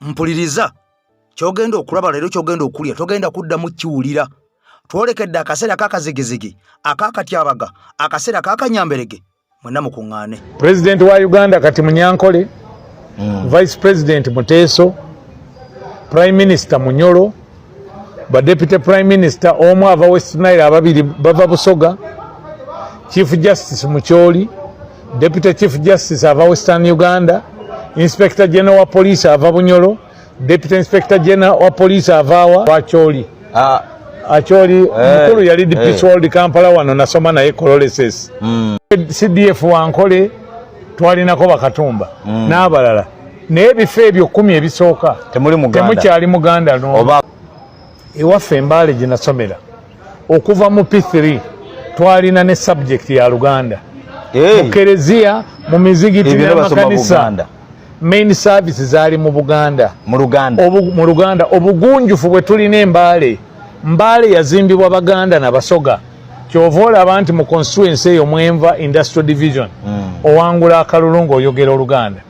Mpuliriza, kyogenda okulaba leero, kyogenda okulya, togenda kuddamu kiwulira. Twolekedde akaseera kakazigizigi, akakatyabaga, akaseera kakanyamberege. Mwenna mukuŋŋaane. President wa Uganda kati Munyankole, Vice President Muteeso, Prime Minister Munyoro, ba Deputy Prime Minister omu ava West Nile, ababiri bava Busoga, Chief Justice Mucholi, Deputy Chief Justice ava Western Uganda, Inspector General wa Police ava Bunyoro, Deputy Inspector General wa Police avawa Acholi. Ah, Acholi mukulu yali DPC World Kampala wano, nasoma naye Kololo SS. CDF Wankole, twalinako Bakatumba n'abalala, naye ebifo ebyo 10 ebisooka Temuli Muganda. Temukyali Muganda n'omu. Oba Ewaffe Embaale gye nasomera okuva mu P3 twalina ne subject ya Luganda mu kereziya, mu mizigiti Ebyo basoma n'amakanisa. Buganda. Main service zaali mu Buganda. Mu Luganda. Mu Luganda. Obugunjufu bwe tulina Embaale, Mbaale yazimbibwa Baganda nabasoga. Kyova olaba nti mu constituency eyo mwenva, Industrial Division, owangula akalulu ng'oyogera Oluganda.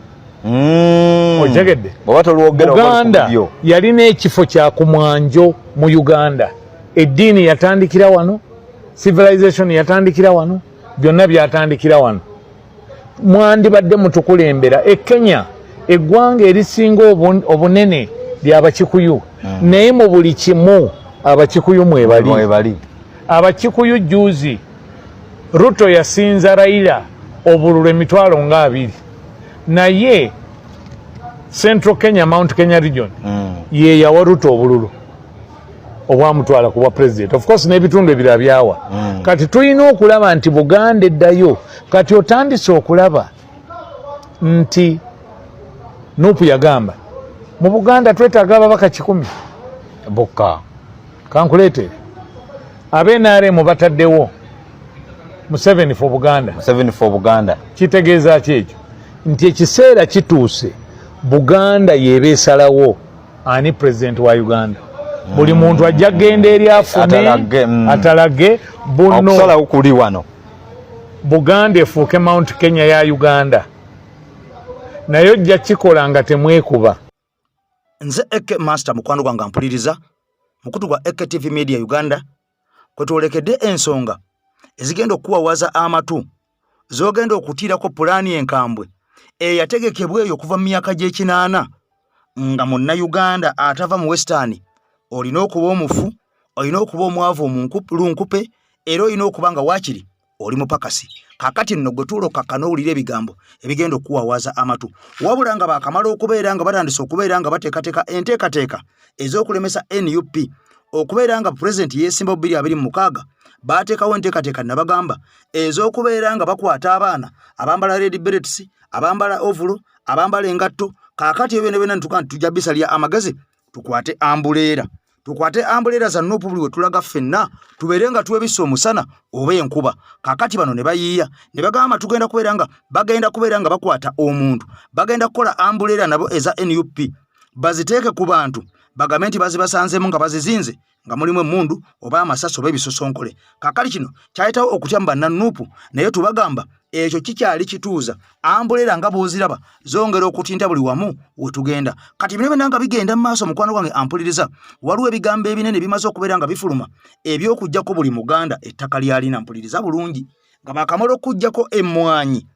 Otegedde? Bw'oba tolwogera oba oli ku Buganda bulyo. yalina ekifo kya kumwanjo mu Uganda. Eddiini yatandikira wano, civilization yatandikira wano, byonna byatandikira wano. Mwandibadde mutukulembera. E Kenya, eggwanga erisinga obunene lyabakikuyu, naye mu buli kimu Abakikuyu mwebali. Mwebali. Abakikuyu, juzi Ruto yasinza Raila obululu 200,000, naye Central Kenya, Mount Kenya region, ye yawa Ruto obululu obwamutwala ku bwa president. Of course n'ebitundu ebirala byawa. Kati tulina okulaba nti Buganda eddayo. Kati otandise okulaba nti NUP yagamba mu Buganda twetaaga ababaka 100 bokka. Kankuleetere abe NRM bataddewo Museveni for Buganda. Museveni for Buganda. Kitegeeza ki ekyo? Nti ekiseera kituuse Buganda yeeba esalawo ani president wa Uganda. Buli muntu ajja kgenda eri afune Atalage, atalage buno. Okusalawo kuli wano. Buganda efuuke Mount Kenya ya Uganda, naye ojja kikola nga temwekuba. Nze Eke Master, mukwano gwange ampuliriza, mukutu gwa Eke TV Media Uganda, kwe twolekedde ensonga ezigenda okukuwawaza amatu, z'ogenda okutiirako pulaani enkambwe eyategekebwa eyo okuva mu myaka gy'ekinaana, nga Munnayuganda atava mu Western olina okuba omufu, olina okuba omwavu lunkupe, era olina okuba nga waakiri oli mupakasi. Kaakati nno gwe tuula okkakkana owulira ebigambo ebigenda okukuwawaaza amatu. Wabula nga baakamala okubeera nga batandise okubeera nga bateekateeka enteekateeka ez'okulemesa NUP okubeera nga pulezidenti yeesimba 2026, baateekawo enteekateeka, nabagamba, ez'okubeera nga bakwata abaana abambala red berets, abambala overall, abambala engatto. Kaakati ebyo byonna byonna nituka nti tujja bisalira amagezi, tukwate umbrella, tukwate umbrella za NUP, buli we tulaga ffenna tubeere nga twebissa omusana oba enkuba. Kaakati bano ne bayiiya ne bagamba tugenda kubeera nga bagenda kubeera nga bakwata omuntu, bagenda kukola umbrella nabo eza NUP, baziteeke ku bantu, bagambe nti bazibasanzeemu nga bazizinze, nga mulimu emmundu oba amasasi oba ebisosonkole. Kaakali kino kyayitawo okutya mu banna NUP, naye tubagamba ekyo kikyali kituuza. Umbrella nga bw'oziraba zongera okutinta buli wamu wetugenda. Kati bino byonna nga bigenda mu maaso, mukwano gwange ampuliriza, waliwo ebigambo ebinene bimaze okubeera nga bifuluma eby'okuggyako buli Muganda ettaka lyalina. Mpuliriza bulungi, nga bakamala okuggyako emmwanyi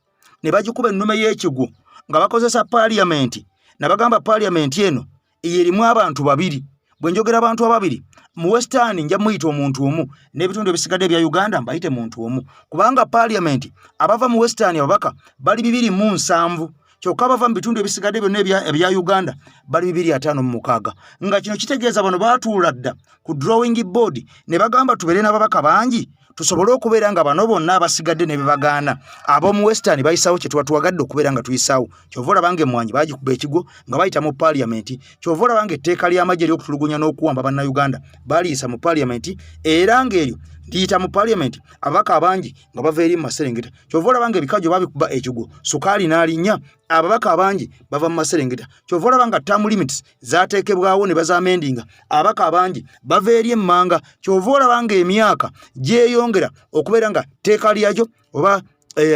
ne bagikuba ennume y'ekigwo nga bakozesa paaliyamenti, nabagamba paaliyamenti eno erimu abantu babiri. Bwe njogera abantu ababiri, mu Western nja muyita omuntu omu, n'ebitundu ebisigadde ebya Uganda mbayite muntu omu, kubanga paaliyamenti abava mu Western ababaka bali 270, kyokka abava mu bitundu ebisigadde byonna ebya Uganda bali 256, nga kino kitegeeza bano baatuula dda ku drawing board ne bagamba tubeere n'ababaka bangi tusobole okubeera nga bano bonna abasigadde ne bebagaana ab'omu Western bayisawo kye tuba tuwagadde okubeera nga tuyisaawo. Kyova olaba nga emmwanyi bagikuba ekigwo nga bayita mu paaliyamenti. Kyova olaba nga etteeka ly'amagye ery'okutulugunya n'okuwamba Bannayuganda baliyisa mu paaliyamenti, era ng'eryo liyita mu paaliyamenti ababaka abangi nga bava eri mu maserengeta. Kyova olaba nga ebikajjo babikuba ekigwo, sukaali n'alinnya, ababaka abangi bava mu maserengeta. Kyova olaba nga term limits zaateekebwawo ne bazaamendinga, ababaka abangi bava eri emmanga. Kyova olaba nga emyaka gyeyongera okubeera nga tteeka lyakyo oba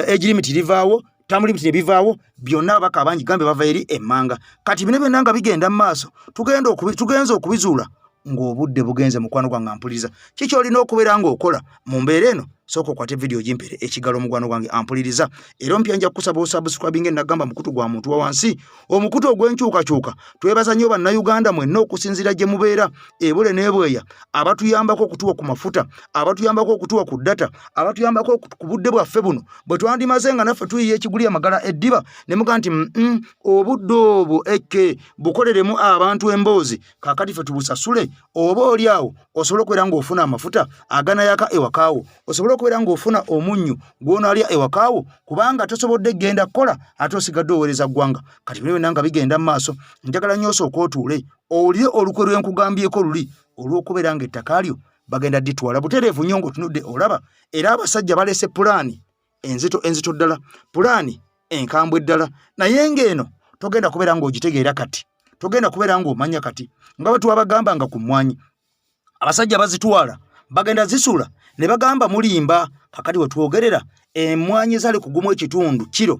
age limit livaawo. Term limit ne bivaawo byonna, ababaka abangi gambe bava eri emmanga. Kati bino byonna nga bigenda mu maaso, tugenze okubizuula ng'obudde bugenze. Mukwano gwange ampuliriza, kiki olina okubeera ng'okola mu mbeera eno? Sooka okwate vidiyo gimpere ekigalo. Omukwano gwange ampuliriza era omupya, nja kukusaba osubscribinga. Enagamba mukutu gwa muntu wa wansi, omukutu ogw'enkyukakyuka. Twebaza nnyo Bannayuganda mwenna okusinziira gye mubeera ebule n'ebweya, abatuyambako okutuwa ku mafuta, abatuyambako okutuwa ku data, abatuyambako ku budde bwaffe buno bwe twandimaze nga naffe tuyiya ekiguli amagala eddiba, ne mugaa nti obudde obwo eke bukoleremu abantu emboozi, kaakati ffe tubusasule. Oba oli awo osobole okubeera ng'ofuna amafuta aganayaka ewakaawo, osobole okubeera ng'ofuna omunnyu gw'onaalya ewakaawo, kubanga tosobodde genda kukola ate osigadde oweereza ggwanga. Kati bino byonna nga bigenda mu maaso, njagala nnyo osooka otuule owulire olukwe lwenkugambyeko luli olw'okubeera ng'ettaka lyo bagenda dditwala butereevu nnyo ng'otunudde olaba. Era abasajja balese pulaani enzito, enzito ddala, pulaani enkambwe ddala, naye ng'eno togenda kubeera ng'ogitegeera kati, togenda kubeera ng'omanya kati. Nga bwe twabagamba nga ku mmwanyi abasajja bazitwala bagenda zisula, ne bagamba mulimba. Kakati we twogerera emmwanyi zali kugumu ekitundu kiro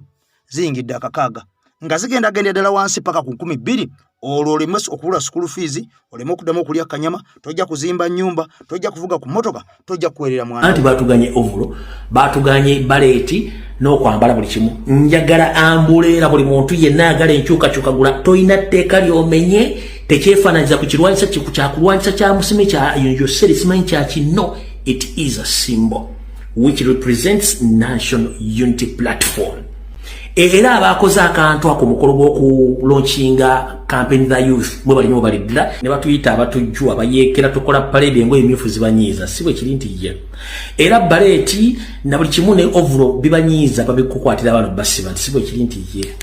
ziyingidde akakaaga, nga zigenda genda ddala wansi paka ku 2000. Olwo oleme okubula school fees, oleme okuddamu okulya kanyama, tojja kuzimba nnyumba, tojja kuvuga ku mmotoka, tojja kuweerera mwana. Anti batuganye overall, batuganye baleeti n'okwambala buli kimu. Njagala umbrella. Buli muntu yenna ayagala enkyukakyuka gula. Toyina tteeka lyomenye, tekyefaananyiza ku kirwanyisa kyakulwanyisa kya musimi kya yoseri simanyi kya kino. It is a symbol which represents National Unity Platform. Era abakoze akantu ako mukolo gw'okulaunchinga campaign the youth mwe bali nyo baliddira ne batuyita abatujju abayeekera tukola parade, engoye emyufu zibanyiiza. Si bwe kiri nti ye era baleeti na buli kimu ne overall bibanyiiza, babikukwatira abantu basiba nti si bwe kiri nti ye.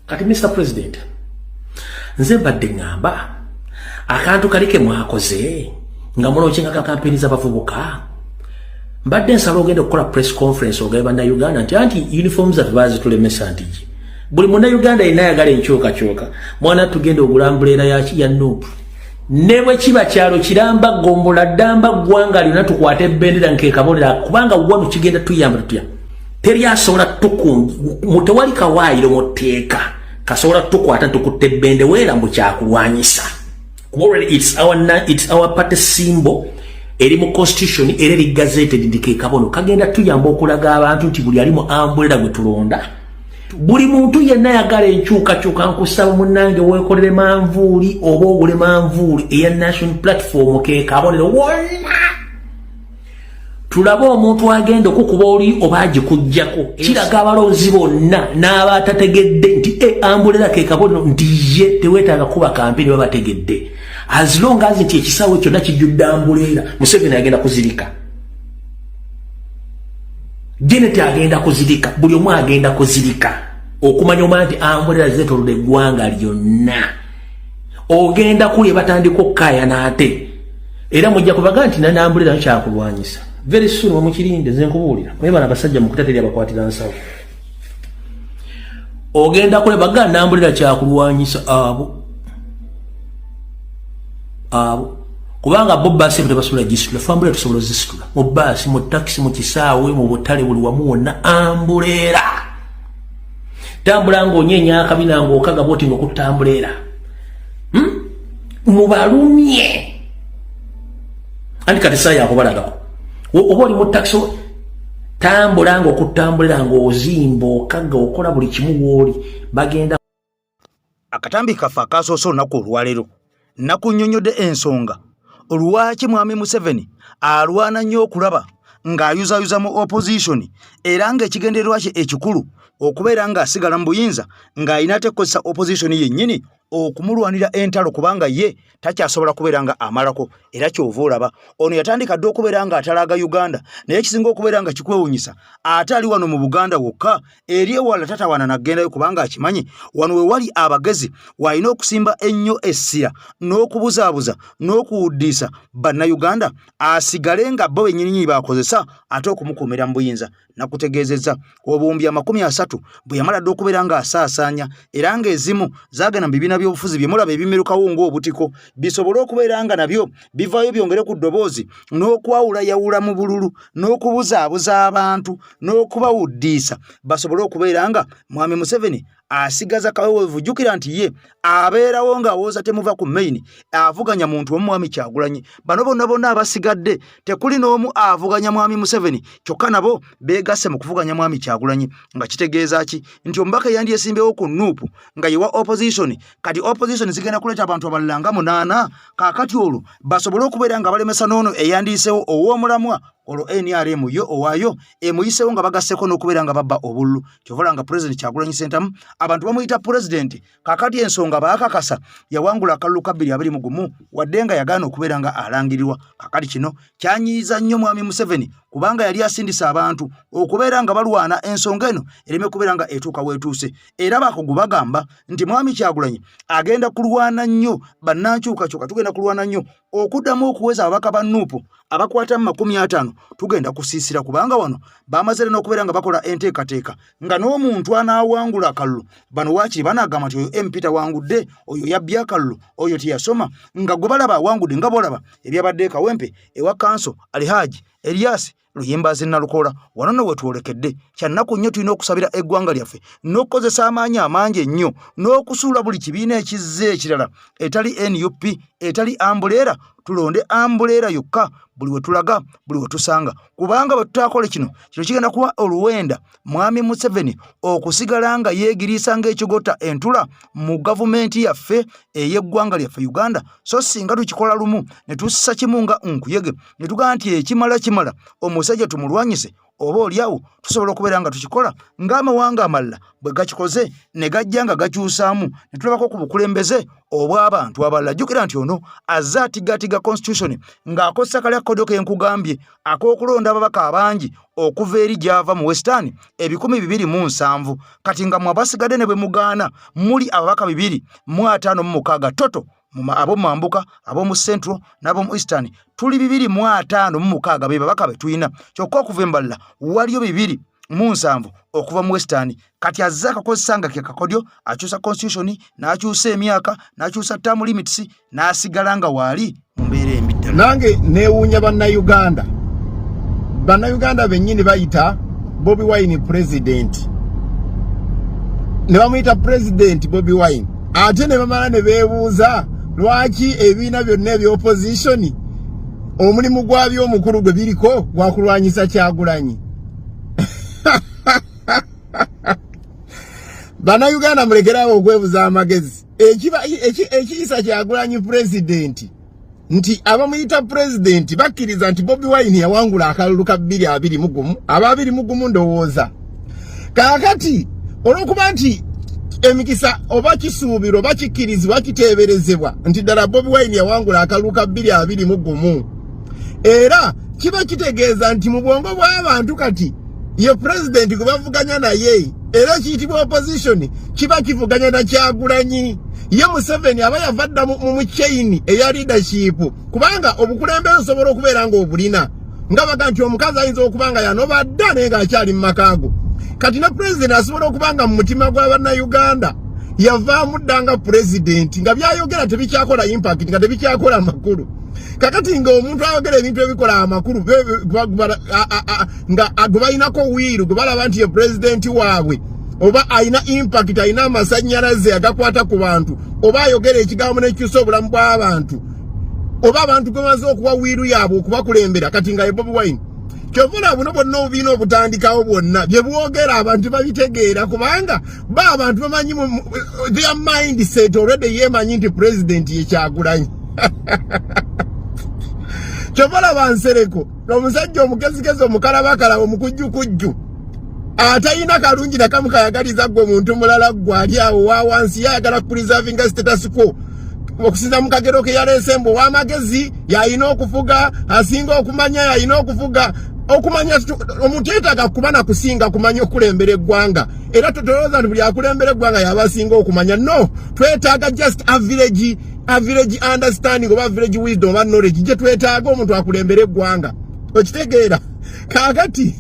Kati Mr President, nze mbadde ŋŋamba akantu kali ke mwakoze nga mulaunchinga campaign z'abavubuka, mbadde nsaba ogenda okukola press conference ogabe Bannayuganda nti anti uniform zaffe bazitulemesa, nti gi buli Munnayuganda yenna ayagala enkyukakyuka, mwana tugenda ogula umbrella ya NUP, ne bwe kiba kyalo kiramba, gombola ddamba, ggwanga lyonna, tukwate ebendera nkekabonera, kubanga wano kigenda tuyamba tutya? Teri asobola tewali kawaayiro mu tteeka kasobola tukwata tukutte ebbendeweera mbu kyakulwanyisa, kuba already it's our party symbol eri mu constitution era eri gazetted nti ke kabono kagenda tuyamba okulaga abantu nti buli ali mu umbrella gwe tulonda. Buli muntu yenna ayagala enkyukakyuka, nkusaba munnange weekolere manvuuli oba ogule manvuuli eya National Platform, ke kabonero wonna. Tulabe omuntu agenda okukuba oli oba agikuggyako. Kiraga abalonzi bonna n'abatategedde nti e umbrella ke kabonero, nti ye teweetaaga kuba kampeni, babategedde. As long as nti ekisaawe kyonna kijjudde umbrella, Museveni agenda kuzirika, Janet agenda kuzirika, buli omu agenda kuzirika okumanya omanya nti umbrella zeetolodde eggwanga lyonna. Ogenda kulya batandika okukkaayana ate era mujja kubaga nti nana umbrella nkyakulwanyisa. Very soon wemukirinde, nze nkubuulira. Naye bano abasajja mukuta teri abakwatira nsawo. Ogenda kule baga na umbrella kyakulwanyisa abo abo, kubanga bo baasi tebasobola gisitula, fe umbrella tusobola ozisitula mu baasi, mu takisi, mu kisaawe, mu butale, buli wamu wonna. Umbrella tambula ng'onyeenya akabina ng'okaga bwoti ng'okutta umbrella, Mubalumye anti kati saa yakubalagako. Oba oli mu takisi, tambula ng'okutambulira, ng'ozimba, okaga, okola buli kimu w'oli bagenda. Akatambi kaffe akasoose olunaku olwaleero nakunnyonnyodde ensonga lwaki Mwami Museveni alwana nnyo okulaba ng'ayuzayuza mu opposition, era ng'ekigendererwa kye ekikulu okubeera ng'asigala mu buyinza ng'alina ate kukozesa opposition yennyini okumulwanira entalo, kubanga ye takyasobola kubeera nga amalako. Era kyova olaba ono yatandika dde okubeera nga atalaaga Uganda, naye ekisinga okubeera nga kikwewunyisa, ate ali wano mu Buganda wokka, eri ewala tatawaana naggendayo, kubanga akimanyi wano we wali abagezi w'alina okusimba ennyo essira n'okubuzaabuza n'okuwuddiisa Bannayuganda, asigale nga bo bennyininyini bakozesa ate okumukuumira mu buyinza. Nakutegeezezza obuwumbi 30 bwe yamala dde okubeera ng'asaasaanya, era ng'ezimu zaagenda mu bibiina. bannabyobufuzi bye mulaba ebimerukawo ng'obutiko bisobole okubeera nga nabyo bivaayo byongere ku ddoboozi n'okwawulayawula mu bululu n'okubuzaabuza abantu n'okubawuddiisa basobole okubeera nga Mwami Museveni asigaza kaweweevu. Jjukira nti ye abeerawo ng'awooza temuva ku main, avuganya muntu omu Mwami Kyagulanyi. Bano bonna bonna abasigadde tekuli n'omu avuganya Mwami Museveni, kyokka nabo beegasse mu kuvuganya Mwami Kyagulanyi. Nga kitegeeza ki? Nti omubaka eyandyesimbewo ku Nup nga yewa opposition, kati opposition zigenda kuleeta abantu abalala nga munaana, kaakati olwo basobole okubeera nga balemesa n'ono eyandiyisewo ow'omulamwa, olwo NRM yo owaayo emuyisewo nga bagasseko n'okubeera nga babba obululu. Kyova olaba nga Pulezidenti Kyagulanyi Ssentamu abantu bamuyita pulezidenti. Kaakati ensonga baakakasa yawangula akalulu ka 2021 wadde nga yagaana okubeera nga alangirirwa. Kaakati kino kyanyiiza nnyo Mwami Museveni kubanga yali asindise abantu okubeera nga balwana ensonga eno ereme kubeera nga etuuka weetuuse. Era bakugu bagamba nti Mwami Kyagulanyi agenda kulwana nnyo, bannankyukakyuka tugenda kulwana nnyo okuddamu okuweza ababaka ba Nuupu abakwata mu 50. Tugenda kusiisira kubanga wano bamaze n'okubeera nga bakola enteekateeka nga n'omuntu anaawangula akalulu bano waakiri banaagamba nti oyo MP tawangudde, oyo yabbye akalulu, oyo teyasoma, nga gwe balaba awangudde, nga bw'olaba ebyabadde e Kawempe ewa kanso Alhaji Elias Luyimbazi Nalukoola. Wano nno wetwolekedde kyannaku nnyo. Tulina okusabira eggwanga lyaffe n'okukozesa amaanyi amangi ennyo n'okusuula buli kibiina ekizze ekirala etali NUP, etali ambuleera. Tulonde ambuleera yokka buli we tulaga, buli we tusanga, kubanga bwe tutaakole kino, kino kigenda kuba oluwenda Mwami Museveni okusigala nga yeegiriisa ng'ekigota entula mu gavumenti yaffe ey'eggwanga lyaffe Uganda. So singa tukikola lumu ne tussa kimu nga nkuyege ne tugamba nti ekimala kimala, omusajja tumulwanyise, oba oliawo tusobola okubeera nga tukikola ng'amawanga amalala bwe gakikoze ne gajja nga gakyusaamu ne tulabako ku bukulembeze obw'abantu abalala. Jjukira nti ono azze atigatiga constitution ng'akozesa kali akakodyo ke nkugambye ak'okulonda ababaka abangi okuva eri gy'ava mu Western 270. Kati nga mwe abasigadde ne bwe mugaana muli ababaka 256 toto ab'omu mambuka, ab'omu Central n'ab'omu Eastern, tuli 256 be babaka be tulina. Kyokka okuva embalala waliyo 270 okuva mu Western. Kati azze akakozesa nga ke kakodyo, akyusa constitution n'akyusa emyaka n'akyusa term limits n'asigala nga waali mu mbeera embi ddala. Nange neewuunya Bannayuganda. Bannayuganda bennyini bayita Bobi Wine president, ne bamuyita President Bobi Wine, ate ne bamala ne beebuuza lwaki ebibiina byonna eby'opposition omulimu gwabyo omukulu gwe biriko gwakulwanyisa Kyagulanyi. Bannayuganda, mulekerawo okwebuza amagezi. Ekiyisa Kyagulanyi pulezidenti nti abamuyita pulezidenti bakkiriza nti Bobi Wine yawangula akalulu ka 2021, aba 21 ndowooza. Kaakati olw'okuba nti emikisa oba kisuubirwa oba kikkirizibwa, kiteeberezebwa nti ddala Bobi Wine yawangula akalulu ka 2021, era kiba kitegeeza nti mu bwongo bw'abantu kati ye pulezidenti gwe bavuganya naye, era ekiyitibwa opposition kiba kivuganya na Kyagulanyi. Ye Museveni aba yava dda mu chain eya leadership, kubanga obukulembeze osobola okubeera ng'obulina, nga baga nti omukazi ayinza okuba nga yanoba dda naye ng'akyali mu makaago. Kati ne pulezidenti asobola okuba nga mu mutima gwa Bannayuganda yavaamu dda nga pulezidenti, nga byayogera tebikyakola impact, nga tebikyakola makulu. Kakati nga omuntu ayogera ebintu ebikola amakulu nga gwe balinako wiiru, gwe balaba nti ye pulezidenti waabwe, oba alina impact, alina amasannyalaze agakwata ku bantu, oba ayogera ekigambo nekyusa obulamu bw'abantu, oba abantu gwe bamaze okuwa wiiru yaabwe okubakulembera, kati nga ye Bobi Wine. Kyova buno bwonna obubiina obutandikawo bwonna bye bwogera abantu babitegeera, kubanga ba abantu bamanyi their mindset already yemanyi nti president ye Kyagulanyi. Kyova laba Nsereko, omusajja omugezigezi, omukalabakalaba, omukujjukujju, atalina kalungi nakamu kayagaliza gwe muntu mulala gwe ali awo wa wansi, yayagala kupreservinga status quo okusinza mu kagero ke yaleese mbu ow'amagezi yalina okufuga, asinga okumanya yalina okufuga. Okumanya omuntu yeetaaga kuba na kusinga kumanya okulembera eggwanga, era totolooza nti buli akulembera eggwanga yaba asinga okumanya. No, twetaaga just average understanding oba average wisdom oba knowledge gye twetaaga omuntu akulembera eggwanga. Okitegeera? Kaakati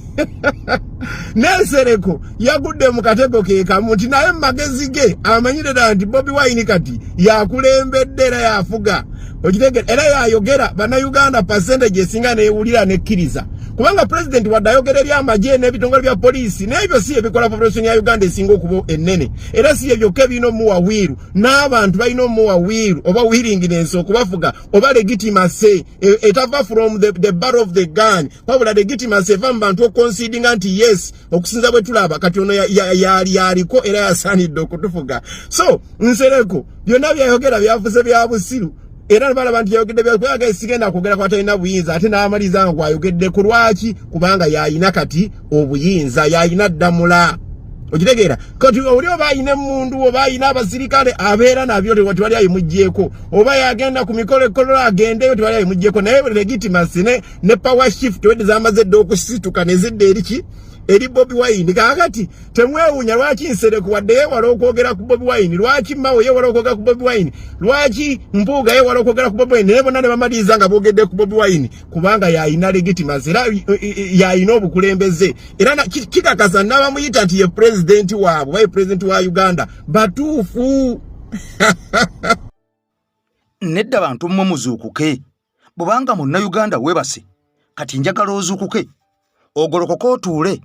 n'Ensereko yagudde mu katego ke kamu nti naye mu magezi ge amanyire ddala nti Bobi Wine kati yakulembedde era yafuga, okitegera, era yayogera. Bannayuganda percentage esinga newulira nekkiriza, kubanga pulezidenti wadde ayogera eri amagye n'ebitongole bya poliisi, n'ebyo si ebikola population ya Uganda esinga okuba ennene, era si ebyokka ebirina omuwa will. N'abantu balina omuwa will oba willingness okubafuga, oba legitimacy etava from the barrel of the gun, wabula legitimacy eva mu bantu oconsideringa nti yes, okusinza bwe tulaba kati ono yaliko era yasaanidde okutufuga. So Nsereko byonna byayogera byavuze bya busiru, era balaba nti yayogedde byakuyaga sigenda kwogera kwa talina buyinza, ate n'amaliza nga gwayogedde. Ku lwaki? Kubanga yayina kati obuyinza, yayina ddamula, okitegeera? Kati oli oba ayina emmundu oba ayina abasirikale, abeera nabyo, tewali ayimuggyeko. Oba yagenda ku mikolo ekolola, agendeyo, tewali ayimuggyeko. Naye legitimacy ne power shift wedde zamaze dde okusituka ne zidda eri ki? Eri Bobi Wine. Kaakati temwewuunya lwaki Nsereko wadde yeewala okwogera ku Bobi Wine, lwaki Mao yeewala okwogera ku Bobi Wine, lwaki Mpuuga yeewala okwogera ku Bobi Wine, naye bonna ne bamaliriza nga boogedde ku Bobi Wine, kubanga yayina legitimacy era yayina obukulembeze. Era kikakasa n'abamuyita nti ye pulezidenti waabwe oba ye pulezidenti wa Uganda batuufu. Nedda bantu mmwe, muzuukuke. Bw'obanga Munnayuganda weebase, kati njagala ozuukuke, ogolokoke, otuule,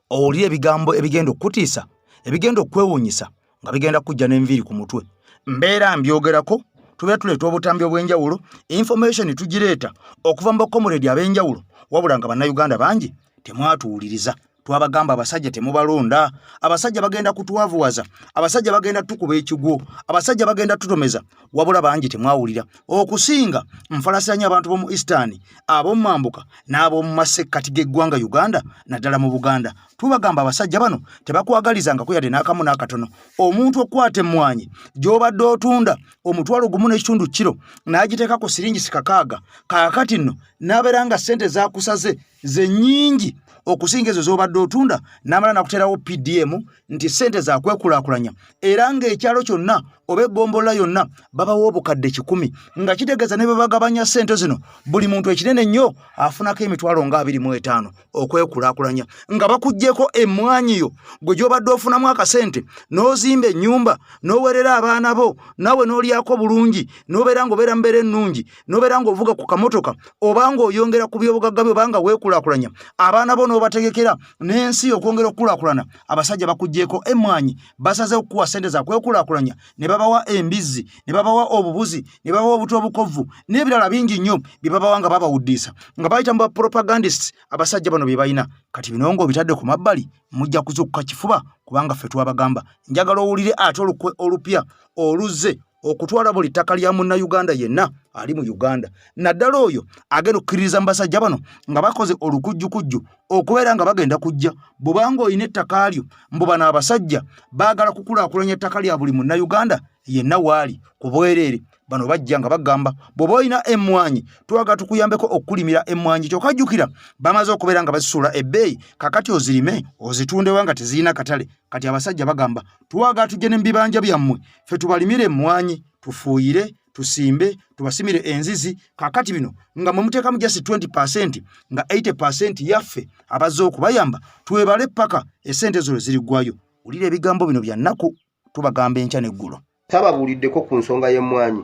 owulire ebigambo ebigenda okukutiisa, ebigenda okwewuunyisa, nga bigenda kujja n'enviiri ku mutwe. Mbeera mbyogerako, tubeera tuleeta obutambi obw'enjawulo, information tugireeta okuva mu bacomrade ab'enjawulo, wabula nga Bannayuganda bangi temwatuwuliriza. Twabagamba abasajja temubalonda, abasajja bagenda kutwavuwaza, abasajja bagenda tukuba ekigwo, abasajja bagenda tutomeza, wabula bangi temwawulira. Okusinga nfalasanya abantu b'omu Eastern, ab'omu mambuka n'ab'omu masekkati g'eggwanga Uganda, naddala mu Buganda. Tubagamba abasajja bano tebakwagalizangako yadde n'akamu n'akatono. Omuntu okukwata emmwanyi gy'obadde otunda 1500 kiro n'agiteeka ku siringi 6, kaakati nno n'abeera nga ssente zakusaze ze nnyingi okusinga ezo z'obadde otunda, n'amala nakuteerawo PDM nti ssente zakwekulaakulanya, era ng'ekyalo kyonna oba eggombolola yonna babawa 100,000, nga kitegeeza ne bwe bagabanya ssente zino, buli muntu ekinene nnyo afunako emitwalo nga 25 okwekulaakulanya, nga bakuggyeko emmwanyi yo gwe gy'obadde ofunamu akasente n'ozimba ennyumba n'owerera abaana bo, naawe n'olyako bulungi, n'obeera ng'obeera mbeera ennungi, n'obeera ng'ovuga ku kamotoka, oba ng'oyongera ku byobugagga byo, obanga weekulaakulanya abaana bo n'obategekera n'ensi okwongera okukulaakulana. Abasajja bakuggyeko emmwanyi, basaze okukuwa ssente za kwekulaakulanya, ne babawa embizzi, ne babawa obubuzi, ne babawa obuto obukovvu n'ebirala bingi nnyo bye babawa nga babawuddiisa nga bayita mu bapropagandists abasajja bano bye balina. Kati bino ng'obitadde ku mabbali, mujja kuzukuka kifuba, kubanga ffe twabagamba. Njagala owulire ate olukwe olupya oluzze okutwala buli ttaka lya Munnayuganda yenna ali mu Uganda, naddala oyo agenda okukkiririza mu basajja bano nga bakoze olukujjukujju okubeera nga bagenda kujja. Bw'obanga olina ettaka lyo, mbu bano abasajja baagala kukulaakulanya ettaka lya buli Munnayuganda yenna waali ku bwereere. Bano bajja nga bagamba, bw'oba olina emmwanyi, twagala tukuyambeko okukulimira emmwanyi, kyokka jjukira bamaze okubeera nga bazisuula ebbeeyi, kakati ozirime ozitundewa nga tezirina katale? Kati abasajja bagamba, twagala tujje ne mu bibanja byammwe, ffe tubalimire emmwanyi, tufuuyire, tusimbe, tubasimire enzizi. Kakati bino nga mwe muteekamu just 20%, nga 80% yaffe abazze okubayamba, twebale paka essente ezo lwe ziriggwayo. Wulira ebigambo bino bya nnaku, tubagamba enkya n'eggulo. Sababuuliddeko ku nsonga y'emmwanyi,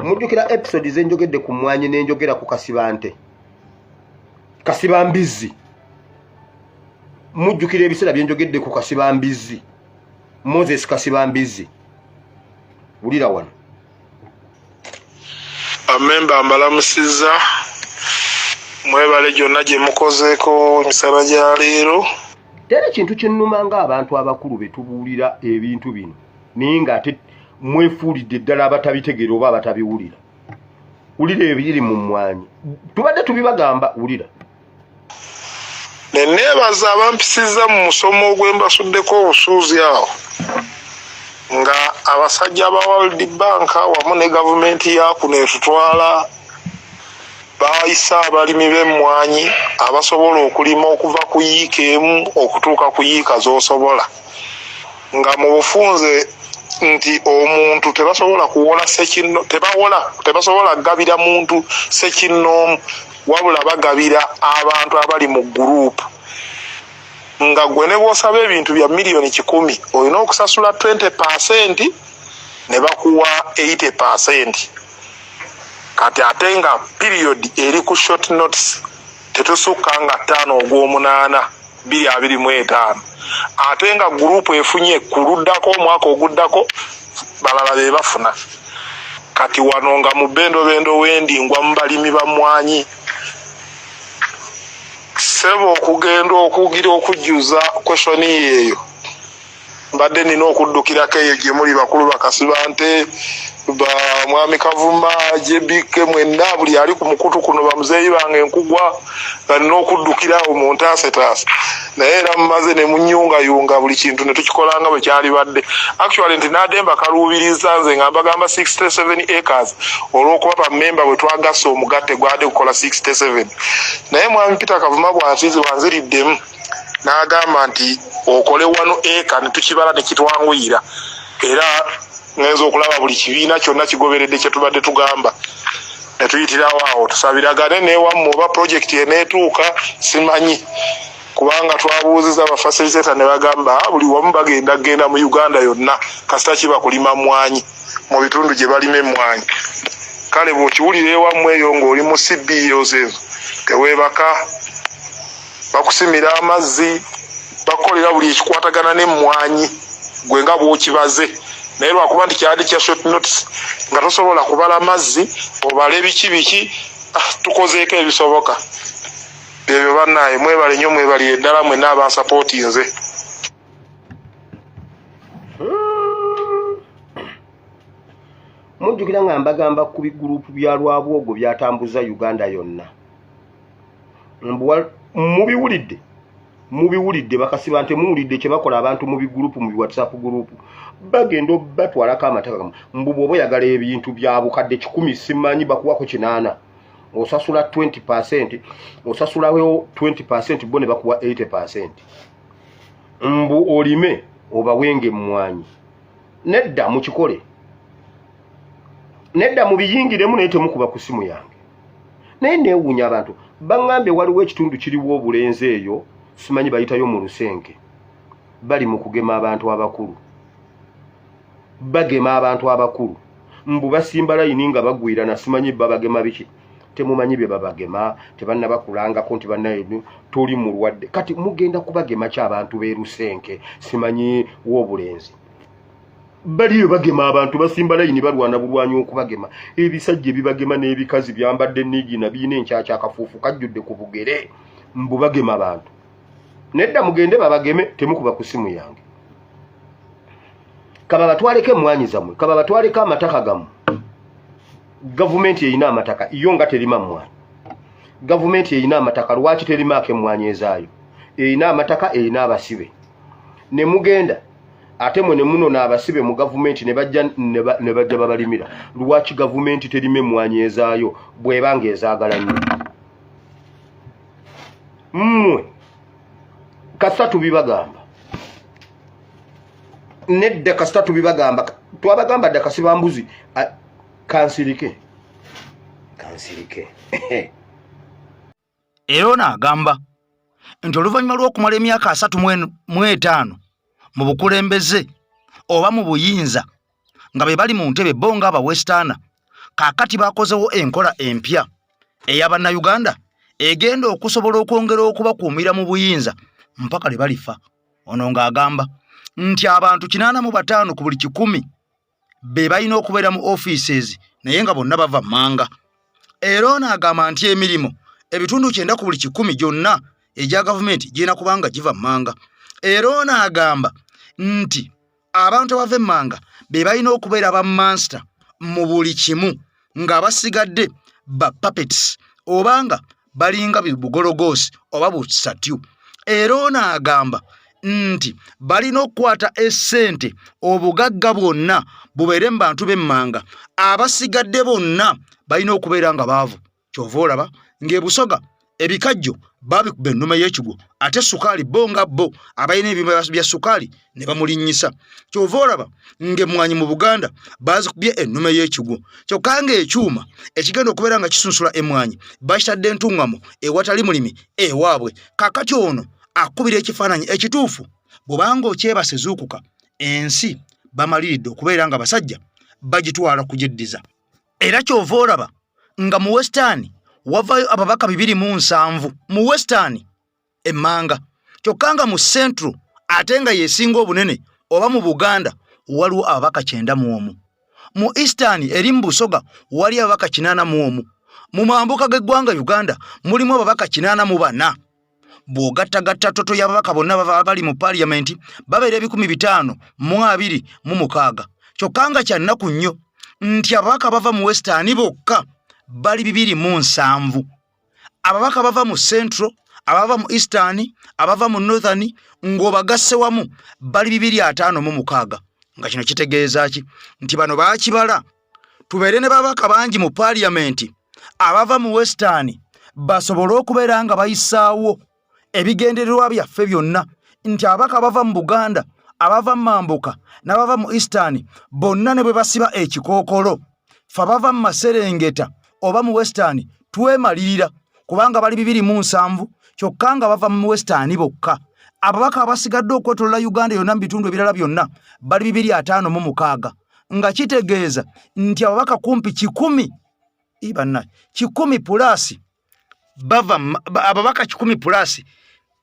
Mujjukira episode zenjogedde ku mmwanyi, nenjogera ku kasibante, kasibambizzi? Mujjukira ebiseera byenjogedde ku kasibambizzi, Moses Kasibambizzi? Wulira wano. Bamemba mbalamusizza, mwebale gyonna gye mukozeeko emisana gya leero. Tera ekintu kinnuma ng'abantu abakulu be tubuulira ebintu bino, naye ng'ate mwefuulidde ddala abatabitegeera oba abatabiwulira. Wulira ebiri mu mmwanyi, tubadde tubibagamba. Wulira. Ne neebaza abampisizza mu musomo ogwembasuddeko obusuuzi awo, nga abasajja ba World Bank wamu ne gavumenti ya kuno etutwala bayisa abalimi b'emmwanyi abasobola okulima okuva ku yiika emu okutuuka ku yiika z'osobola, nga mu bufunze. Nti omuntu tebasobola kuwola sekinno, tebawola, tebasobola kugabira muntu sekinnoomu, wabula bagabira abantu abali mu guruupu. Nga gwe ne bw'osaba ebintu bya 100,000,000 olina okusasula 20 percent ne bakuwa 80 percent. Kati ate nga period eri ku short notice, tetusukka nga 5 ogw'omunaana 2025, ate nga gurupu efunye ku luddako omwaka oguddako balala be bafuna. Kati wano nga mu bendobendo wendi ngwa mu balimi bamwanyi, ssebo, okugenda okugira okujjuza question eyo, mbadde nina okuddukirako eyo gye muli bakulu bakasibante ba mwami Kavuma, JBK, mwenna buli ali ku mukutu kuno, bamuzeeyi bange enkugwa, nga nina okuddukirawo mu ntaasetaase. Naye era mumaze ne munyungayunga buli kintu ne tukikola nga bwe kyalibadde. Actually nti nadde mbakaluubiriza nze nga mbagamba 67 acres, olw'okuba bammemba bwe twagasse omugatte gwadde kukola 67. Naye mwami Peter Kavuma bwanzizi wanziriddemu n'agamba nti okole wano eka ne tukibala ne kitwanguyira, era ngenza okulaba buli kibiina kyonna kigoberedde kye tubadde tugamba ne tuyitirawo awo. Tusabiragane newammwe oba projekiti eneetuuka simanyi, kubanga twabuuziza abafacilitator ne bagamba, "Ah, buli wamu bagenda genda mu Uganda yonna kasita kiba kulima mwanyi mu bitundu gye balima emmwanyi." Kale bw'okiwulira ewammwe eyo ng'oli mu CBOs ezo, teweebaka, bakusimira amazzi, bakukolera buli ekikwatagana n'emmwanyi gwe nga bw'okibaze. Naye lwakuba nti kyali kya short notice nga tosobola kubala mazzi obale biki biki, ah, tukozeeko ebisoboka byebyo. Bannaaye, mwebale nnyo, mwebalire ddala mwenna abansapootinze. Mujjukira nga mbagamba ku bigurupu bya Lwabwogo byatambuza Uganda yonna. Mubiwulidde, mubiwulidde bakasiba nte, muwulidde kye bakola abantu mu bigurupu, mu biwhatsapp gurupu, bagenda batwalako amataka gamu. Mbu bw'oba oyagala ebintu bya 100,000, simanyi bakuwako 80, osasula 20%, osasulawo 20%, bo ne bakuwa 80%. Mbu olime obawenga emmwanyi. Nedda, mukikole, nedda, mubiyingiremu, naye temukuba ku simu yange. Naye neewuunya abantu baŋŋambye waliwo ekitundu kiriwo obulenzi eyo, simanyi bayitayo mu lusenke, bali mu kugema abantu abakulu, bagema abantu abakulu, mbu basimba layini nga bagwirana, simanyi babagema biki, temumanyi bye babagema, tebannabakulangako nti bannaye toli mulwadde. Kati mugenda kubagema ki abantu b'e Lusenke, simanyi w'obulenzi? Baliyo bagema abantu, basimba layini, balwana bulwanyi okubagema. Ebisajja ebibagema n'ebikazi byambadde niigina, birina enkyakya, akafuufu kajjudde ku bugere, mbu bagema abantu. Nedda, mugende babageme, temukuba ku simu yange. Kaba batwaleko emmwanyi zammwe, kaba batwaleko amataka gammwe. Gavumenti erina amataka, yo nga terima mmwanyi. Gavumenti erina amataka, lwaki terimaako emmwanyi ezaayo? Erina amataka, erina abasibe, ne mugenda ate mwe ne munona abasibe mu gavumenti ne bajja ne bajja babalimira. Lwaki gavumenti terima emmwanyi ezaayo bw'eba ng'ezaagala nnyo? Mmwe kasita tubibagamba, nedda, kasita tubibagamba, twabagamba dda kasiba mbuzi. Kansirike, kansirike. Era ono agamba nti oluvannyuma lw'okumala emyaka 35 mu bukulembeze oba mu buyinza nga be bali mu ntebe bo nga abawesitaana, kaakati bakozewo enkola empya ey'Abannayuganda egenda okusobola okwongera okubakuumira mu buyinza mpaka lwe balifa. Ono ng'agamba nti abantu 85 ku buli 100 be balina okubeera mu offices, naye nga bonna bava mmanga. Era ono agamba nti emirimu 90% ku buli 100 gyonna egya gavumenti girina kubanga giva mmanga. Era ono agamba nti abantu abava emmanga be balina okubeera ba mansita mu buli kimu, ng'abasigadde ba puppets obanga balinga bugologoosi oba busatyu. Era ono agamba nti balina okukwata essente, obugagga bwonna bubeere mu bantu b'emmanga, abasigadde bonna balina okubeera nga baavu. Kyova olaba ng'ebusoga Ebikajjo baabikuba ennume y'ekigwo ate sukaali bo nga bo abalina ebima bya sukaali ne bamulinnyisa. Ky'ova olaba ng'emmwanyi mu Buganda baazikubye ennume y'ekigwo kyokka ng'ekyuma ekigenda okubeera nga kisunsula emmwanyi bakitadde ntuŋŋamo ewatali mulimi ewaabwe. Kaakati ono akubira ekifaananyi ekituufu bw'obanga okyebase zuukuka ensi bamaliridde okubeera nga basajja bagitwala kugyeddiza. Era ky'ova olaba nga mu Western wavayo ababaka 27 mu Western emmanga kyokka nga mu Central ate nga yesinga obunene oba mu Buganda waliwo ababaka 91 mu Eastern eri mu Busoga wali ababaka 81 mu mambuka g'eggwanga Uganda mulimu ababaka 84 Bw'ogattagatta toto y'ababaka bonna baba bali mu paaliyamenti babeera 526 kyokka nga kya nnaku nnyo nti ababaka bava mu Western bokka bali 27. Ababaka bava mu Central, abava mu Eastern, abava mu Northern ng'obagasse wamu bali 256 nga kino kitegeeza ki nti bano baakibala tubeere ne babaka bangi mu paaliyamenti abava mu Western basobole okubeera nga bayisaawo ebigendererwa byaffe byonna nti ababaka abava mu Buganda, abava mu Mambuka n'abava mu Eastern bonna ne bwe basiba ekikookolo fe abava mu maserengeta oba mu Western twemalirira kubanga bali 27 kyokka nga bava mu Western bokka. Ababaka abasigadde okwetolola Uganda yonna mu bitundu ebirala byonna bali 256 nga kitegeeza nti ababaka kumpi 100 ibanna 100 pulasi bava ababaka 100 pulasi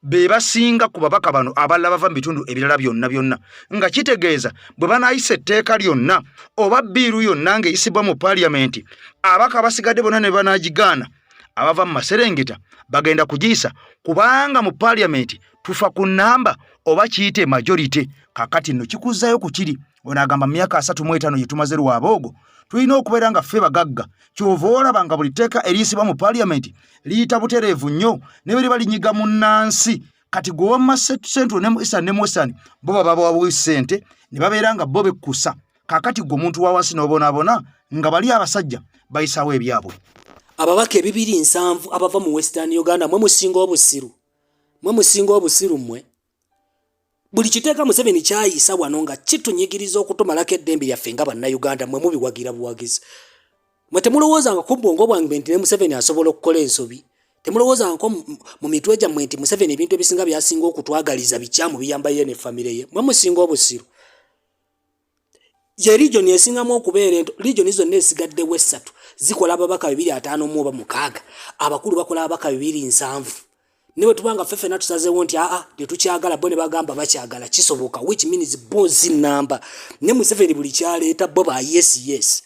be basinga ku babaka bano abalala bava mu bitundu ebirala byonna byonna nga kitegeeza bwe banaayisa etteeka lyonna oba bbiiru yonna ng'eyisibwa mu paaliyamenti ababaka abasigadde bonna ne banaagigaana abava mu maserengeta bagenda kugiyisa kubanga mu paaliyamenti tufa ku nnamba oba kiyite majority. Kakati nno kikuzzayo ku kiri ono agamba mu myaka 35 gye tumaze lwaboogo tulina okubeera nga ffe bagagga kyova olaba nga buli tteeka eriyisibwa mu paaliyamenti liyita butereevu nnyo ne bwe liba linyiga munnansi. Kati gwe wamma Central ne mu Eastern ne mu Western bo baba bawabuwi ssente ne babeera nga bo bekkusa. Kaakati gwe omuntu wa wansi n'obonaabona nga bali abasajja bayisaawo ebyabwe. Ababaka 270 abava mu Western Uganda mwe musinga obusiru, mwe musinga obusiru mmwe. Buli kiteeka Museveni kyayisa wano nga kitunyigiriza okutumalako eddembe lyaffe nga Bannayuganda mwe mubiwagira buwagizi. Mwe temulowoozanga ku bwongo bwange nti ne Museveni asobola okukola ensobi. Temulowoozangako mu mitwe gyammwe nti Museveni ebintu ebisinga by'asinga okutwagaliza bikyamu biyamba ye ne famire ye. Mwe musinga obusiru. Ye region esingamu okubeera ento, region zonna esigaddewo essatu zikola ababaka 250 oba 6, abakulu bakola ababaka 270. Ne bwe tuba nga ffe ffenna tusazeewo nti aa tetukyagala, bo ne bagamba bakyagala, kisoboka, which means bo zi nnamba. Ne Museveni buli kyaleeta bo ba yes yes.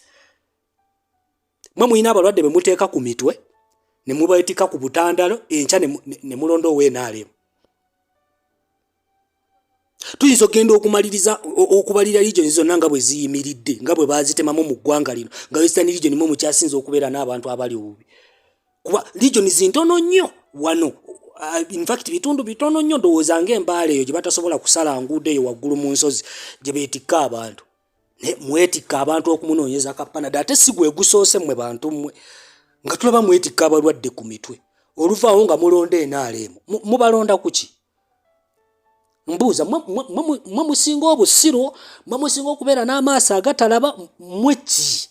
Mwe mulina abalwadde be muteeka ku mitwe ne mubeetikka ku butandalo enkya ne mulonda owa NRM. Tuyinza okugenda okumaliriza okubalira regions zonna nga bwe ziyimiridde nga bwe baazitemamu mu ggwanga lino nga Western region mwe mukyasinze okubeera n'abantu abali obubi kuba regions ntono nnyo wano. In fact bitundu bitono nnyo ndowooza ng'embaala eyo gye batasobola kusala nguudo eyo waggulu mu nsozi gye beetikka abantu naye mwetikka abantu okumunoonyeza kapanada ate si gwe gusoose mmwe bantu mmwe nga tulaba mwetikka abalwadde ku mitwe oluvaawo nga mulonda NRM mubalonda kuki? Mbuuza mwe musinga obusiru, mwe musinga okubeera n'amaaso agatalaba, mwe ki?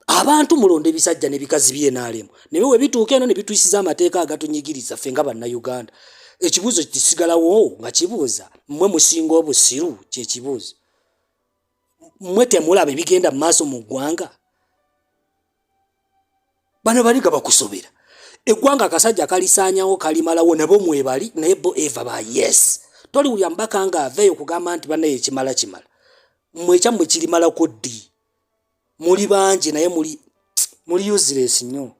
Abantu mulonda ebisajja n'ebikazi by'NRM naye we bituuka eno ne bituyisiza amateeka agatunyigiriza ffe nga Bannayuganda. Ekibuuzo kisigalawo nga kibuuza mmwe musinga obusiru kyekibuuzo. Mmwe temulaba ebigenda mu maaso mu ggwanga? Bano bali nga bakusobera eggwanga akasajja kalisaanyawo kalimalawo nabo mwebali naye bo eva ba yes toliwulira mubaka nga aveeyo kugamba nti bannaye ekimala kimala mmwe ekyammwe kirimalako ddi muli bangi naye muli useless nnyo.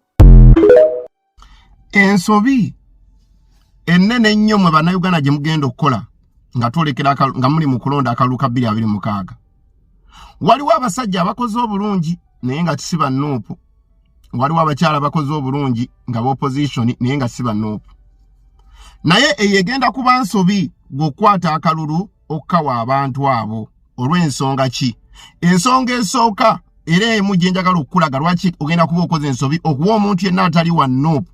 Ensobi ennene ennyo mwe Bannayuganda gye mugenda okukola nga twolekera nga muli mu kulonda akalulu ka 2026. Waliwo abasajja abakoze obulungi naye nga si ba Nuupu, waliwo abakyala abakoze obulungi nga ba opposition naye nga si ba Nuupu. Naye eyo egenda kuba nsobi gw'okukwata akalulu okukawa abantu abo olw'ensonga ki? Ensonga esooka era emu gye njagala okukulaga lwaki ogenda kuba okoze ensobi okuwa omuntu yenna atali wa Nuupu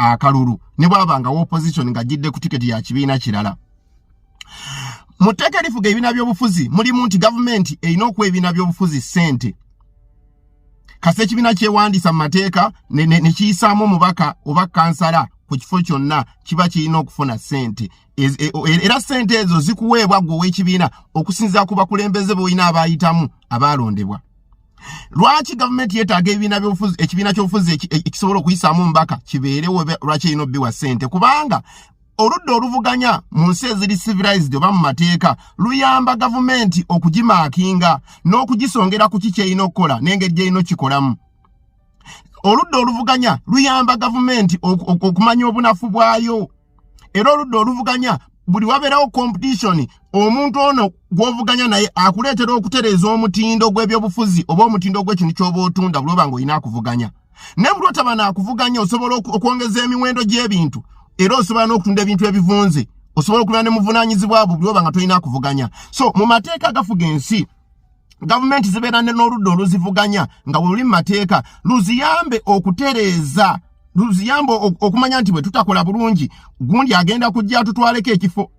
Akalulu ne bwaba nga opposition ng'ajjidde ku tiketi ya kibiina kirala. Mu tteeka erifuga ebibiina by'obufuzi mulimu nti gavumenti erina okuwa ebibiina by'obufuzi ssente kasita ekibiina kyewandiisa mu mateeka ne kiyisaamu omubaka oba kansala ku kifo kyonna, kiba kirina okufuna ssente. Era ssente ezo zikuweebwa gwe ow'ekibiina okusinziira ku bakulembeze b'olina abayitamu abaalondebwa. Lwaki gavumenti yeetaaga ebibiina by'obufuzi, ekibiina ky'obufuzi ekisobola okuyisaamu omubaka kibeerewo? Lwaki erina obbiwa ssente? Kubanga oludda oluvuganya mu nsi eziri civilized oba mu mateeka luyamba gavumenti okugimaakinga n'okugisongera ku ki kyerina okukola n'engeri gyerina okukikolamu. Oludda oluvuganya luyamba gavumenti okumanya obunafu bwayo. Era oludda oluvuganya, buli wabeerawo competition, omuntu ono gw'ovuganya naye akuleetera okutereeza omutindo gw'ebyobufuzi oba omutindo gw'ekintu ky'oba otunda. Buli oba ng'olina akuvuganya, naye buli otaba naakuvuganya, osobola okwongeza emiwendo gy'ebintu era osobola n'okutunda ebintu ebivunze, osobola okubeera ne muvunaanyizibwa bwo buli oba nga tolina akuvuganya. So mu mateeka agafuga ensi, gavumenti zibeera n'oludda oluzivuganya nga bwe luli mu mateeka, luziyambe okutereeza, luziyambe okumanya nti bwe tutakola bulungi, gundi agenda kujja atutwaleko ekifo.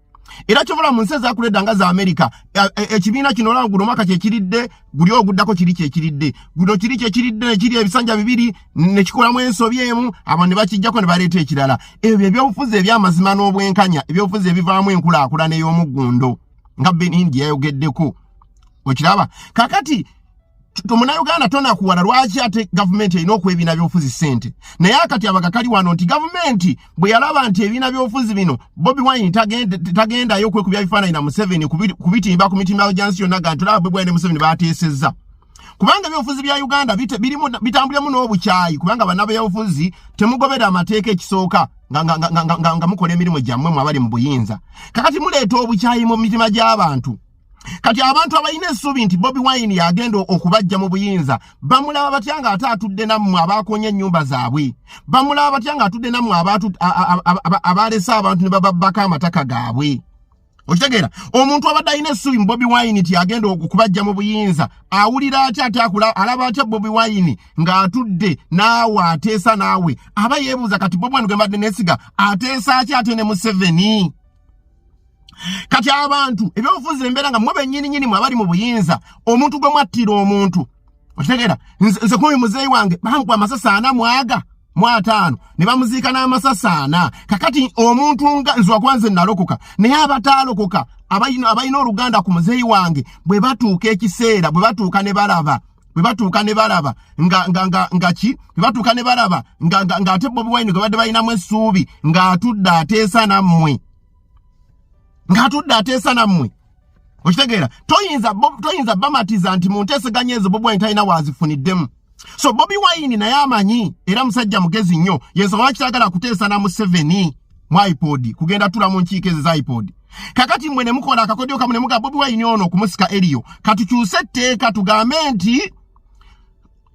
Era kyobola mu nsi ezakuledda nga za Amerika, ekibiina kino olaba guno omwaka kyekiridde, guli oguddako kiri kyekiridde, guno kiri kyekiridde, nekiri ebisanja bibiri nekikolamu ensobi emu, abo ne bakijjako ne baleeta ekirala. Ebyo ebyobufuzi ebyamazima n'obwenkanya, ebyobufuzi ebivaamu enkulaakulana ey'omuggundo nga Benin gye yayogeddeko. Okiraba kakati Omunauganda tonakuwala, lwaki ate gavumenti erina okuwa ebibiina byobufuzi ssente? Naye akati abaga kali wano nti gavumenti bwe yalaba nti ebibiina byobufuzi bino, Bobi Wine tagendayo okwekubya bifaananyi na Museveni kubitimba ku mitimbagano gya nsi yonna ga nti olaba Bobi Wine ne Museveni bateesezza, kubanga ebyobufuzi bya Uganda bitambuliramu n'obukyayi, kubanga bannabyabufuzi temugobera amateeka. Ekisooka, nga mukola emirimu gyammwe mwe abali mu buyinza, kakati muleeta obukyayi mu mitima gy'abantu. Kati abantu abalina essuubi nti Bobi Wine yagenda okubajja mu buyinza bamulaba batya nga ate atudde nammwe abaakonya ennyumba zaabwe? Bamulaba batya nga atudde nammwe abalese abantu ne bababbako amataka gaabwe? Okitegeera, omuntu abadde alina essuubi mu Bobi Wine nti agenda okubajja mu buyinza awulira atya? Ate alaba atya Bobi Wine ng'atudde naawe ateesa naawe? Aba yeebuuza, kati Bobi Wine gwe mbadde neesiga ateesa ki ate ne Museveni? Kati abantu ebyobufuzi embeera nga mwe bennyini mwe abali mu buyinza, omuntu gwe mwattira omuntu, okitegeera, nze kumi muzeeyi wange bankuba amasasi ana mwaga mu ataano ne bamuziika n'amasasi 40. Kakati omuntu nga nze, wakuba nze nalokoka, naye abataalokoka abalina oluganda ku muzeeyi wange, bwe batuuka ekiseera bwe batuuka ne balaba, bwe batuuka ne balaba nga ki, bwe batuuka ne balaba nga ate Bobi Wine gwe badde balinamu essuubi ng'atudde ateesa nammwe, ng'atudde ateesa nammwe, okitegeera, toyinza bamatiza nti mu nteeseganya ezo Bobi Wine talina waazifuniddemu. So Bobi Wine naye amanyi, era musajja mugezi nnyo, yensonga lwaki tayagala kuteesa na Museveni mu IPOD, kugenda tula mu nkiiko ezo za IPOD. Kakati mmwe ne mukola akakodyo kamu ne muga Bobi Wine ono okumusika eriyo, katukyuse etteeka tugambe nti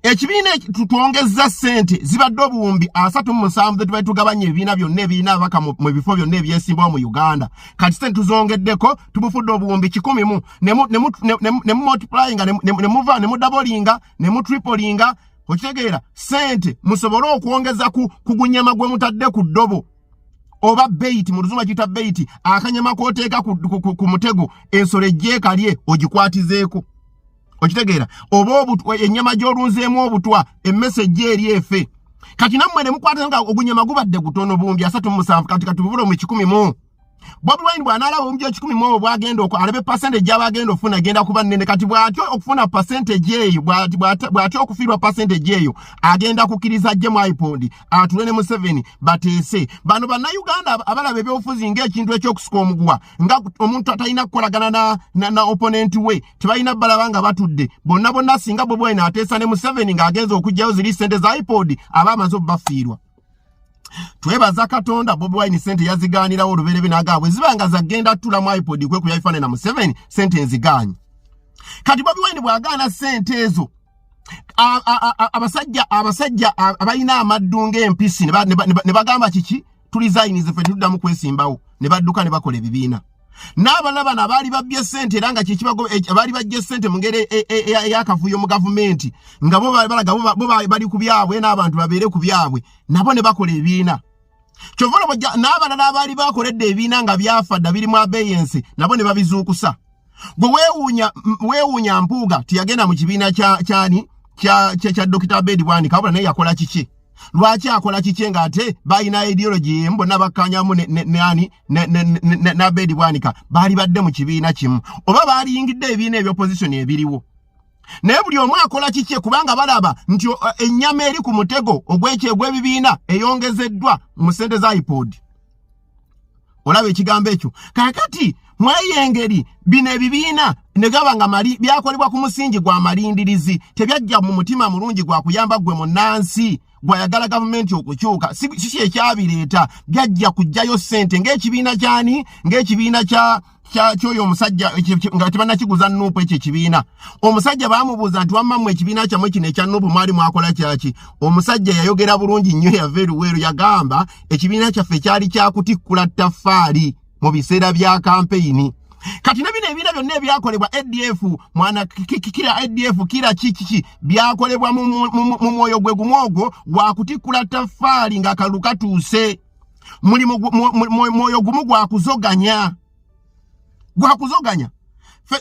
ekibiina twongezza ssente zibadde 37,000 ze tubadde tugabanya ebibiina byonna ebirina ababaka mu bifo byonna ebyesimbawo mu Uganda. Kati ssente tuzongeddeko, tubufudde 100,000 mu ne mumultiplyinga, ne muva ne mudoublinga ne mutriplinga, okitegeera, ssente musobole okwongeza ku gunyama gwe mutadde ku ddobo oba bait. Mu Luzungu bakiyita bait, akanyama k'oteeka ku mutego ensolo ejja ekalye ogikwatizeeko, okitegeera, oba ennyama gy'olunzeemu obutwa, emmese ejja eri efe. Kati nammwe ne mukwata nga ogunyama gubadde gutono, 37,000, kati katububule mu 100 mu. Bobi Wine bw'anaalaba 100,000 obwo bwagenda alabe percentage gy'aba agenda okufuna egenda kuba nnene. Kati bw'atyo okufuna percentage eyo, bw'atyo okufiirwa percentage eyo, agenda kukkiriza ajje mu IPOD atule ne Museveni bateese. Bano Bannayuganda abalaba ebyobufuzi ng'ekintu ekyokusika omuguwa, nga omuntu atalina kukolagana na opponent we, tebalina balaba nga batudde bonna bonna. Singa Bobi Wine ateesa ne Museveni ng'agenza okuggyayo ziri ssente za IPOD, aba amaze obbafiirwa. Twebaza Katonda, Bobi Wine sente yazigaanirawo olubereberye n'agamba bwe ziba nga zagenda ttula mu IPOD kwekubya bifaananyi na Museveni, sente nzigaanyi. Kati Bobi Wine bw'agaana sente ezo, abasajja abalina amaddu ng'empisi ne bagamba kiki, turesigninze ffe, tetuddamu kwesimbawo, ne badduka ne bakola ebibiina. N'abalala bano abaali babbye ssente, era nga kyekibago abaali baggye ssente mu ngeri ey'akavuyo mu gavumenti, nga bo balaga bo bali ku byabwe n'abantu babeere ku byabwe, nabo ne bakola ebibiina. Kyova olaba n'abalala abaali bakoledde ebibiina nga byafa dda birimu abeyensi nabo ne babizuukusa. Gwe weewuunya weewuunya Mpuuga tiyagenda mu kibiina kya kyani kya kya, kya Dr. Abed Bwanika, wabula naye yakola kiki? Lwaki akola kiki ng'ate balina ideology emu, bonna bakkanyamu ne, ne, ne, ani ne, ne, ne, ne, ne Abed Bwanika baali badde mu kibiina kimu oba baaliyingidde ebibiina eby'opposition ebiriwo, naye buli omu akola kiki kubanga balaba nti ennyama eri ku mutego ogw'ekyo ogw'ebibiina eyongezeddwa mu ssente za iPod. Olaba ekigambo ekyo? Kaakati mweyo engeri bino ebibiina ne gaba nga mali byakolebwa ku musingi gwa malindirizi, tebyajja mu mutima mulungi gwa kuyamba ggwe munnansi gwayagala gavumenti okukyuka. Si si ekyabireeta, byajja kuggyayo ssente ng'ekibiina kyani, ng'ekibiina kya kyoyo omusajja nga tebannakiguza NUP. Ekyo ekibiina omusajja baamubuuza nti wamma mmwe ekibiina kyammwe kino ekya NUP mwali mwakola kyaki? Omusajja yayogera bulungi nnyo, yava eruweeru, yagamba ekibiina kyaffe kyali kyakutikkula ttaffaali mu biseera bya kampeyini. Kati ne bino ebibiina byonna ebyakolebwa ADF mwana kira ADF kira kikiki byakolebwa mu mwoyo gwe gumu ogwo gwakutikkula ttaffaali ng'akalulu katuuse. Mulimu mwoyo gumu gwakuzoganya, gwakuzoganya.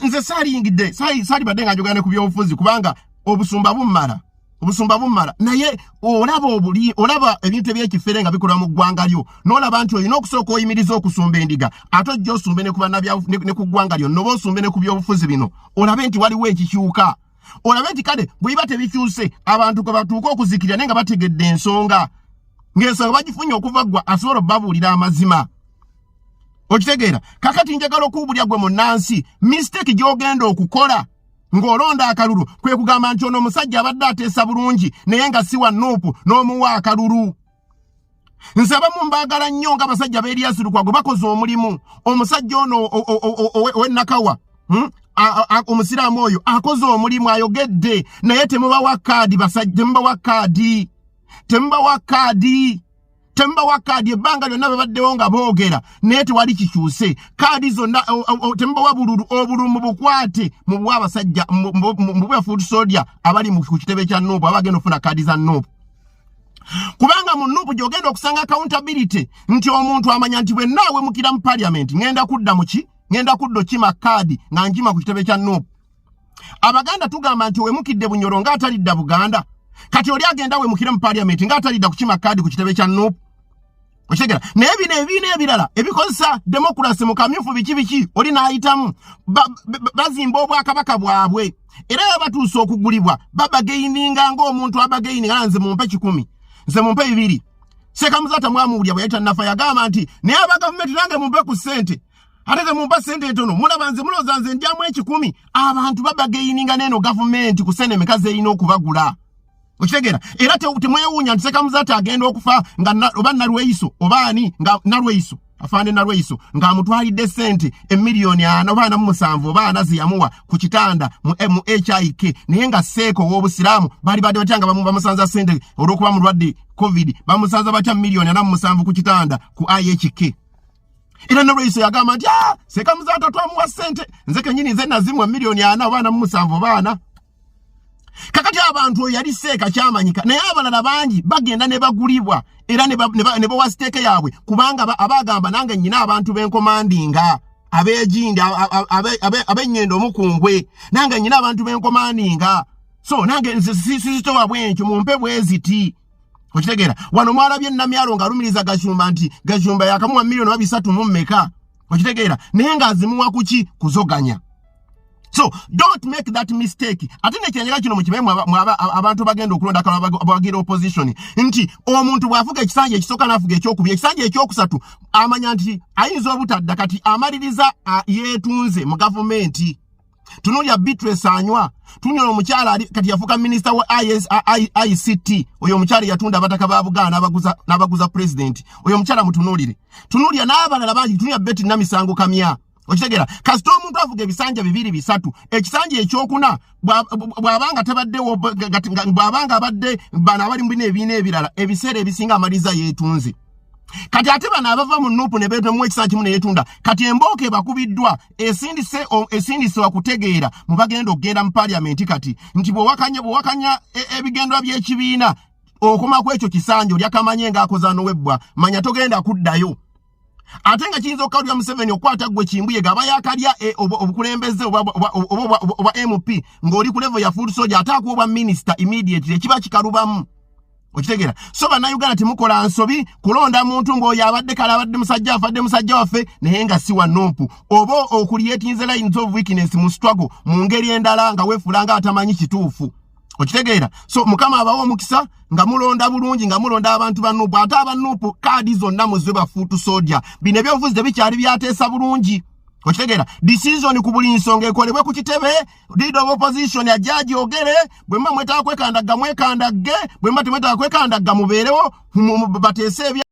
Nze saaliyingidde, saalibadde nga njogera ne ku byobufuzi kubanga obusumba bummala, obusumba bummala. Naye olaba obuli, olaba ebintu ebyekifere nga bikolwa mu ggwanga lyo, n'olaba nti olina okusooka oyimiriza okusumba endiga, ate ojja osumbe ne ku bannabya ne ku ggwanga lyonna oba osumbe ne ku byobufuzi bino, olabe nti waliwo ekikyuka, olabe nti kale bwe biba tebikyuse abantu kwe batuuka okuzikirira, naye nga bategedde ensonga, ng'ensonga bagifunye okuva ggwa asobola obbabuulira amazima. Okitegeera? Kakati njagala okuwubulya gwe munnansi, mistake gy'ogenda okukola ng'olonda akalulu kwe kugamba nti ono omusajja abadde ateesa bulungi naye nga si wa NUP, n'omuwa akalulu. Nze abamu mbaagala nnyo nga abasajja ba Erias Lukwago bakoze omulimu. Omusajja ono ow'e Nakawa, Omusiraamu oyo akoze omulimu, ayogedde, naye temubawa kaadi basajja, temubawa kaadi, temubawa kaadi, temubawa kaadi. Ebbanga lyonna babaddewo nga boogera naye tewali kikyuse. Kaadi zonna temubawa bululu, obululu mubukwate, mubuwe abasajja, mubuwe foot soldier abali ku kitebe kya NUP abagenda okufuna kaadi za NUP, kubanga mu NUP gy'ogenda okusanga accountability nti omuntu amanya nti bwe naawemukira mu parliament ngenda kudda muki, ngenda kudda okima kaadi nga nkima ku kitebe kya NUP. Abaganda tugamba nti owemukidde Bunyoro ng'atalidda Buganda. Kati oli agenda wemukire mu parliament ng'atalidda kukima kaadi ku kitebe kya NUP. Okitegera? Naye bino ebibiina ebirala ebikozesa democracy mu kamyufu biki biki, oli n'ayitamu bazimba obwakabaka bwabwe, era baba batuuse okugulibwa babargaininga ng'omuntu abargaininga, nze mumpe 100, nze mumpe 200. Sekamuzaata mwamuwulya bwe yayita nafa, yagamba nti naye aba gavumenti nange mumpe ku ssente, ate temumpa ssente entono, mulaba nze mulowooza nze ndyamu 100. Abantu babargaininga n'eno gavumenti ku ssente emeka z'erina okubagula. Okitegeera? Era temwewuunya nti Sekamuzaata agenda okufa nga oba Nalweyiso oba ani, nga Nalweyiso afaane Nalweyiso ng'amutwalidde ssente emiliyoni 40 oba 47 oba 40 ze yamuwa ku kitanda mu HIK, naye nga seeko ow'obusiraamu bali badde batya nga bamusanza ssente olw'okuba mulwadde COVID? Bamusanza batya miliyoni 47 ku kitanda ku IHK? Era Nalweyiso yagamba nti ah, Sekamuzaata twamuwa ssente, nze kenyini nze nazimwa miliyoni 40 oba 47 oba 40. Kakati abantu oyo yali seeka kyamanyika, naye abalala bangi bagenda ne bagulibwa era ne bawa stake yaabwe, kubanga abagamba nange nyina abantu bencommandinga ab'egindi ab'ennyendo omukungwe, nange nyina abantu bencommandinga, so nange nze sizitowa bwenkyo, mumpe bweziti. Okitegeera? Wano mwalabye Namyalo ng'alumiriza Gashumba nti Gashumba yakamuwa miliyoni oba bisatu mu mmeka. Okitegeera? Naye ng'azimuwa kuki? Kuzoganya. So don't make that mistake. Ate nekyenjega kino mukibe mwaba abantu bagenda okulonda abawagira opposition, nti omuntu bw'afuga ekisanja ekisooka n'afuga ekyokubiri, ekisanja ekyokusatu amanya nti ayinza obutadda. Kati amaliriza yeetunze mu gavumenti. Tunuulya Beatrice Anywa, tunuulya omukyala kati yafuuka minisita wa ICT, oyo omukyala yatunda abataka ba Buganda n'abaguza president, oyo omukyala mutunuulire. Tunuulya n'abalala bangi, tunuulya Betty Namisango Kamya. Okitegeera? Kasita omuntu avuga ebisanja bibiri bisatu, ekisanja ekyokuna bw'abanga tabaddewo, bw'abanga abadde bano abali mu bino ebiina ebirala, ebiseera ebisinga amaliriza yeetunze. Kati ate bano abava mu NUP ne beetemu ekisanja kimu ne yeetunda, kati embooko ebakubiddwa esindise esindise wakutegeera mu bagenda okugenda mu parliament kati nti bw'owakanya ebigendwa by'ekibiina. Okoma ku ekyo kisanja olya kamanye ng'akoza nowebbwa, manya togenda kuddayo. Ate nga kiyinza okukalubya Museveni okukwata ggwe Kimbuye gaba yakalya obukulembeze oba MP ng'oli ku level ya foot soldier, ate akuwa obwa minisita immediately, ekiba kikalubamu. Okitegeera? So Bannayuganda, temukola nsobi kulonda muntu ng'oyo abadde kale abadde musajja afadde musajja waffe, naye nga si wa NUP, oba ocreatinze lines of weakness mu struggle mu ngeri endala nga weefuula nga atamanyi kituufu. Okitegeera? So Mukama abawe omukisa nga mulonda bulungi, nga mulonda abantu ba NUP. Ate aba NUP, kaadi zonna muzwe ba foot soldier. Bino ebyobufuzi tebikyali byateesa bulungi. Okitegeera? Decision ku buli nsonga ekolebwe ku kitebe. Leader of opposition ajja agyogere. Bwe muba mwetaaga kwekandagga, mwekandagge. Bwe muba temwetaaga kwekandagga, mubeerewo bateese ebya